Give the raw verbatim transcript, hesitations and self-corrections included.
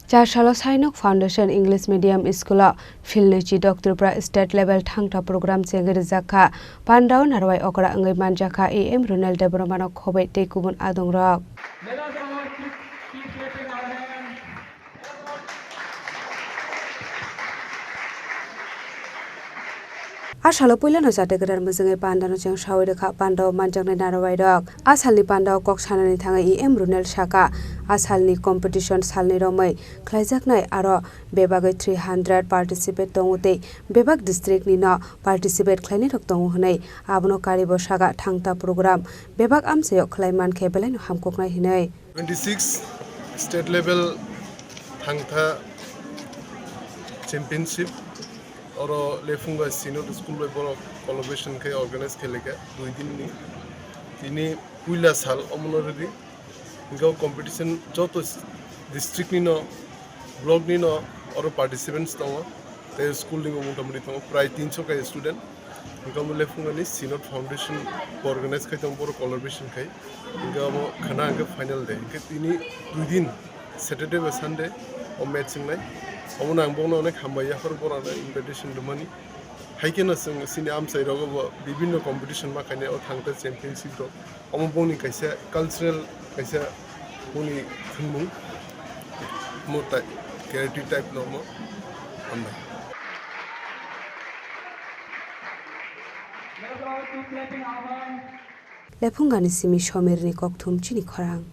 Char salo Sainok Foundation English Medium School o philnwi chidok Tripura State Level thangta program chengwi rijak kha. Pandao narwai okra wngwi manjak kha E M Runel Debbarmano khoboi tei kubun adongrok. A salo puilano jate kwran mwchwngwi pandano cheng sawi rwkha, pandao manjaknai narwai rok. A salni pandao kok sanani thangwi E M Runel saka, a salni competition salni romwi khlaijaknai aro bebagwi three hundred participate tongo tei bebak district ni no participate khlainai rok tongo hwnwi abono karibo saka thangta program bebak amchaio khlai mankhe belaino hamkuknai hwnwi. Twenty six state level thangtha championship oro Lephunga Synod School bai borok collaboration khe organize khe lekha dui din ni. Tini puila sal omono rwdi. Hingke o competition joto district ni no, block ni no oro participants tongo. Tei school ni bo motamoti tongo prai tinso kai student. Hingke omo Lephunga ni Synod Foundation organize khai tongo, borok collaboration khai. Hingke omo khana hingke final day. Hingke tini dui din, Saturday bai Sunday, o match wngnai. Omono ang bono onek hambai yaphar, borano invitation rwmani. Hai kheno chwng chini amchai rogo bo bibinno competition ma khainai, o thangta championship rok. Omo bongni kaisa cultural, kaisa bongni thwngmung, mo tai charity type no omo hambai. Lephungani simi somirni kokthum chini khorang.